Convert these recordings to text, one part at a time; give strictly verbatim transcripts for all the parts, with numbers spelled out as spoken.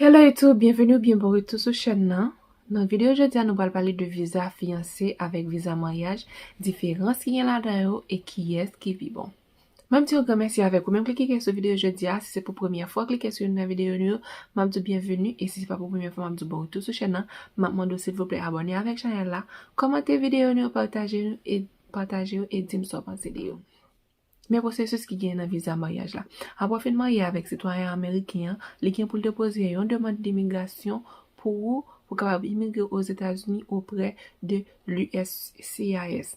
Hello YouTube, byenveni oubyen bon retou sou chèn nan. Nan videyo jodi a, nou pral pale de viza fiyanse avèk viza maryaj, diferans ki gen ladan yo e kiyès ki pi bon. M ap di yon gran mèsi avèk ou menm ki klike sou videyo jodi a. Si se pou premyè fwa w klike sou youn nan videyo nou yo, m ap di w byenveni. E si se pa pou premyè fwa, m ap di w bon retou sou chèn nan. M ap mande w silvouplè abòne avèk chanèl la, kòmante videyo nou yo, pataje nou e pataje yo e di m sa w panse de yo. Men pwosesis ki gen nan viza maryaj la. Apre w fin marye avèk sitwayen ameriken an, li gen pou l depoze yon demann dimigrasyon pou ou, pou w kapab imigre Ozetazini oprè de l'U S C I S.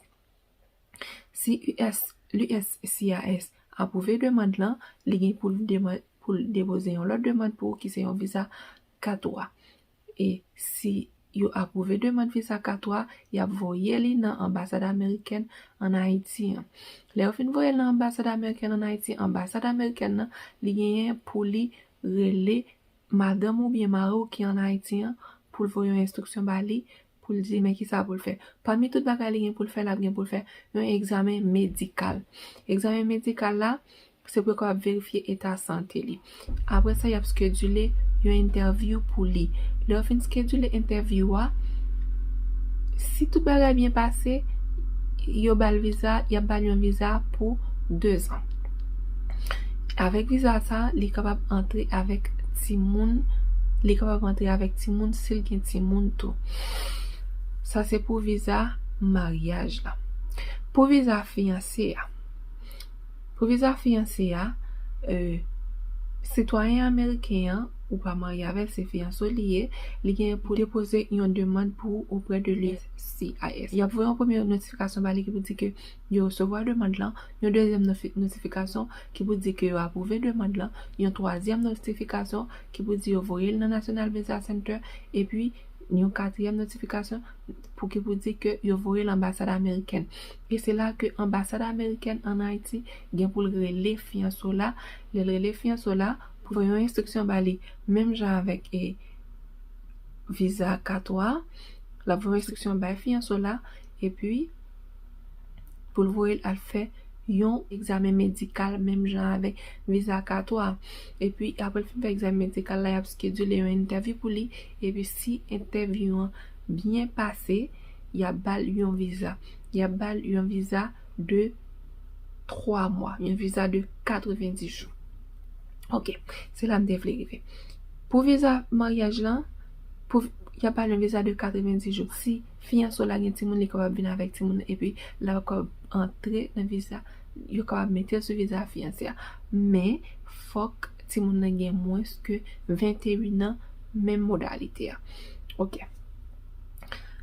Si U S, l'U S C I S apwouve demann lan, li gen pou l demann, pou l depoze yon lòt demann pou ou ki se yon viza K twa. E si yo apwouve demann viza K twa, y ap voye li nan anbasad amerikèn ann Ayiti an. Lè yo fin voye l nan anbasad amerikèn ann Ayiti, anbasad amerikèn nan, li genyen pou li rele madanm oubyen mari w ki ann Ayiti an, pou l voye yon enstriksyon ba li, pou l di men kisa pou l fè. Pami tout bagay li gen pou l fè, l ap gen pou l fè yon egzamen medikal. Egzamen medikal la, se pou yo kapab verifye eta sante li. Apre sa, y ap skedule yon entèvyou pou li. Lè yo fin skedule entèvyou a, si tout bagay byen pase, yo ba l viza, y ap ba l yon viza pou dezan. Avèk viza sa, li kapab antre avèk timoun, li kapab antre avèk timoun si l gen timoun tou. Sa se pou viza maryaj la. Pou viza fiyanse a, pou viza fiyanse a, e, sitwayen ameriken an, ou pa marye avè l, se fiyanse w li ye, li gen pou depoze yon demann pou ou oprè de l'U S C I S. Y ap voye yon premye notifikasyon ba li ki pou di ke yo resevwa demann lan, yon dezyèm nofi-, notifikasyon ki pou di ke yo apwouve demann lan, yon twazyèm notifikasyon ki pou di yo voye l nan National Visa Center, epi yon katriyèm notifikasyon pou ki pou di ke yo voye l anbasad amerikèn. E se la ke anbasad amerikèn ann Ayiti gen pou l rele fiyanse w la. Lè l rele fiyanse w la, pou voye yon enstriksyon ba li, menm jan avèk, e, viza K twa, l ap voye yon enstriksyon bay fiyanse w la, epi pou l voye l al fè yon egzamen medikal menm jan avèk viza K twa. Epi, apre l fin fè egzamen medikal la, y ap skedule yon entèvyou pou li. Epi, si entèvyou an byen pase, y ap ba l yon viza. Y ap ba l yon viza de twa mwa, yon viza de katrevendis jou. Ok, se la m te vle rive. Pou viza maryaj lan, pou, y ap ba l yon viza de katrevendis jou. Si fiyanse w la gen timoun, li kapab vin avèk timoun nan, epi l ap kapab antre nan viza, yo kapab mete l sou viza fiyanse a. Men, fòk timoun nan gen mwens ke venteyen an, menm modalite a. Ok.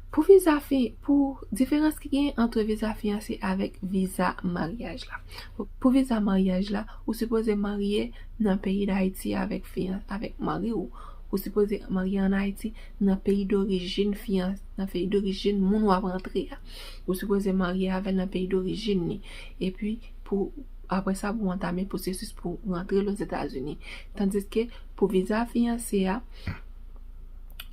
Pou viza fi-, pou diferans ki gen ant viza fiyanse avèk viza maryaj la. Pou viza maryaj la, ou sipoze marye nan peyi Dayiti avèk fiyan-, avèk mari w. Ou sipoze marye ann Ayiti nan peyi dorijin fiyan-, nan peyi dorijin moun w ap rantre a. Ou sipoze marye avè l nan peyi dorijin li. Epi, pou, apre sa, pou w antame pwosesis pou w rantre Ozetazini. Tandiske pou viza fiyanse a,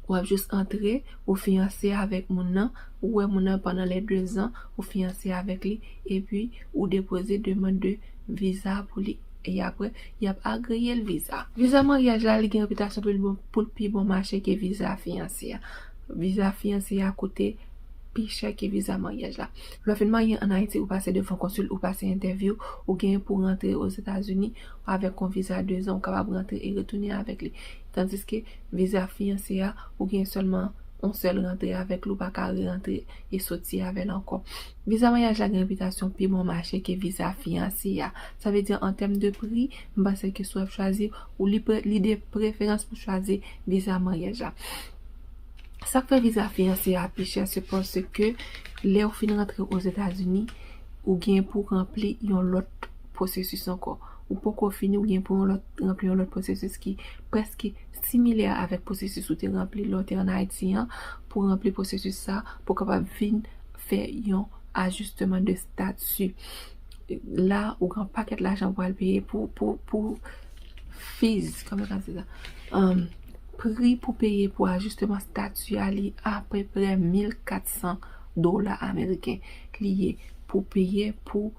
w ap jis antre, ou fiyanse avèk moun nan, ou wè moun nan pandan lè dezan, ou fiyanse avèk li, epi ou depoze demann de viza pou li, e apre, y ap agreye l viza. Viza maryaj la, li gen repitasyon pou l bon, pou l pi bon mache ke viza fiyanse a. Viza fiyanse a koute pi chè ke viza maryaj la. Lè w fin marye ann Ayiti, ou pase devan konsil, ou pase entèvyou, ou genyen pou rantre Ozetazini avèk yon viza dezan, ou kapab rantre e retounen avèk li. Tandiske viza fiyanse a, ou gen sèlman yon sèl rantre avèk li, ou pa ka re-rantre e soti avè l ankò. Viza maryaj la gen repitasyon pi bon mache ke viza fiyanse a. Sa vle di, an tèm de pri, m panse ke si w ap chwazi, ou li pre-, li de preferans pou chwazi viza maryaj la. Sa k fè viza fiyanse a pi chè, se paske lè w fin rantre Ozetazini, ou gen pou ranpli yon lòt pwosesis ankò. Ou poko fini, ou gen pou yon lòt, ranpli yon lòt pwosesis ki prèske similè avèk pwosesis ou te ranpli lè w te ann Ayiti an, pou ranpli pwosesis sa, pou w kapab vin fè yon ajisteman de stati. La, ou gen yon pakèt lajan pou al peye pou, pou, pou fees, kòman yo ka di sa? Um, pri pou peye pou ajisteman stati a, li apeprè mil kat san dola ameriken. Li ye pou peye pou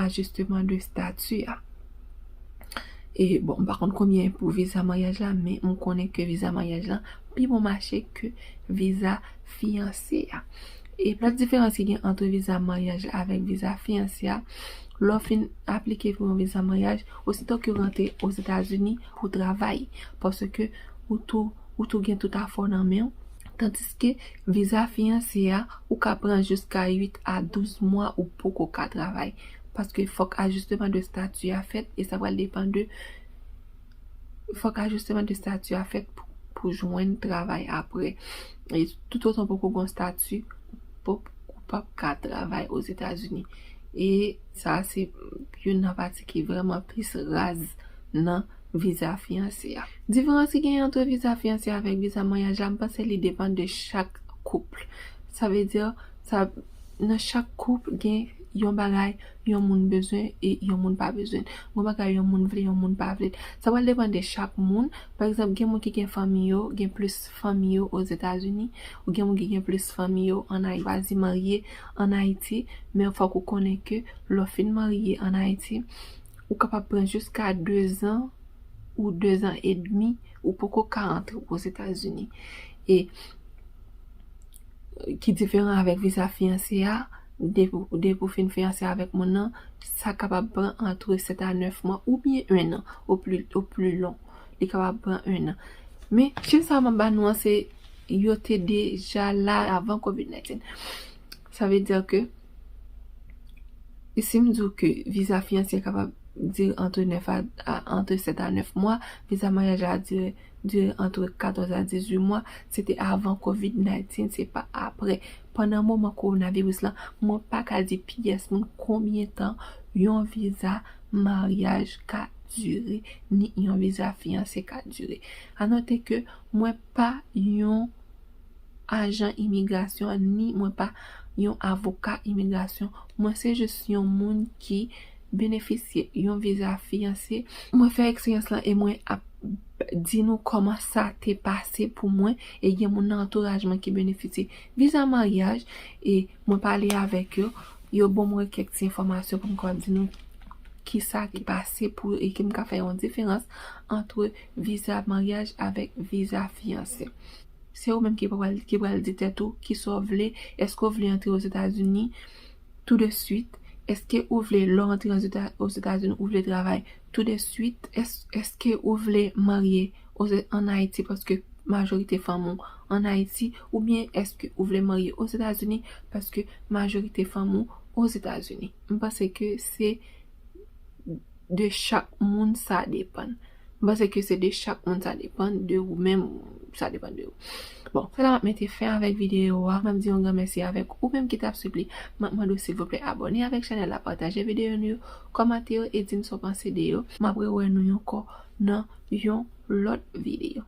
ajisteman de stati a. E bon, m pa konn konbyen pou viza maryaj la, men m konnen ke viza maryaj la pi bon mache ke viza fiyanse a. E lòt diferans ki gen ant viza maryaj la avèk viza fiyanse a, lè w fin aplike pou yon viza maryaj, osito ke w rantre Ozetazini pou travay, paske ou tou, ou tou gen tout afè w nan men w. Tandiske viza fiyanse a, ou ka pran jiska uit a douz mwa ou poko ka travay. Paske fòk ajisteman de stati a fèt, e sa pral depann de, fòk ajisteman de stati a fèt pou, pou jwenn travay apre. E toutotan poko gen stati, ou p ap ka travay Ozetazini. E sa se youn nan pati ki vrèman plis raz nan viza fiyanse a. Diferans ki genyen ant viza fiyanse avèk viza maryaj la, m panse li depann de chak koup. Sa vle di, sa, nan chak koup, gen yon bagay yon moun bezwen e yon moun pa bezwen. Yon bagay yon moun vle, yon moun pa vle. Sa pral depann de chak moun. Pa egzanp, gen moun ki gen fanmi yo, gen plis fanmi yo Ozetazini, ou gen moun ki gen plis fanmi yo ann Ayiti, chwazi marye ann Ayiti, men fòk ou konnen ke lè w fin marye ann Ayiti, ou kapab pran jiska dezan ou dezan edmi, ou poko ka antre Ozetazini. E ki diferan avèk viza fiyanse a, depi, depi w fin fiyanse avèk moun nan, sa kapab pran ant sèt a nèf mwa oubyen en an, o pli, o pli lon. Li kapab pran en an. Men, chif sa a m ap ba nou an, se yo te deja la avan kovid diznèf. Sa vle di ke E si m di w ke viza fiyanse kapab dire ant nèf a, a, ant sèt a nèf mwa, viza maryaj la dire, dire ant katòz a dizuit mwa, se te avan kovid diznèf, se pa apre. Pandan moman kowonaviris la, mwen pa ka di pyès moun konbyen tan yon viza maryaj ka dire, ni yon viza fiyanse ka dire. A note ke mwen pa yon ajan imigrasyon, ni mwen pa yon avoka imigrasyon. Mwen se jis yon moun ki benefisye yon viza fiyanse. Mwen fè eksperyans lan e mwen ap di nou kòman sa te pase pou mwen. E gen moun nan antouraj mwen ki benefisye viza maryaj e mwen pale avèk yo. Yo ban mwen kèk ti enfòmasyon pou m kapab di nou kisa ki pase pou e ke m ka fè yon diferans ant viza maryaj avèk viza fiyanse. Se ou menm ki pral, ki pral di tèt ou kisa w vle. Èske w vle antre Ozetazini tou de swit? Èske ou vle, lè w antre Ozeta-, Ozetazini, ou vle travay tou de swit? Èske ou vle marye ann Ayiti paske majorite fanm ou ann Ayiti? Oubyen èske ou vle marye Ozetazini paske majorite fanm ou Ozetazini? M panse ke se de chak moun sa depann. M panse ke se de chak moun sa depann, de ou menm sa depann de ou. Bon, se la m ap mete fen avèk videyo a. M ap di yon gran mèsi avèk ou menm ki t ap swiv li. M ap mande w silvouplè abòne avèk chanèl la, pataje videyo nou yo, kòmante yo e di m sa w panse de yo. M ap rewè nou ankò nan yon lòt videyo.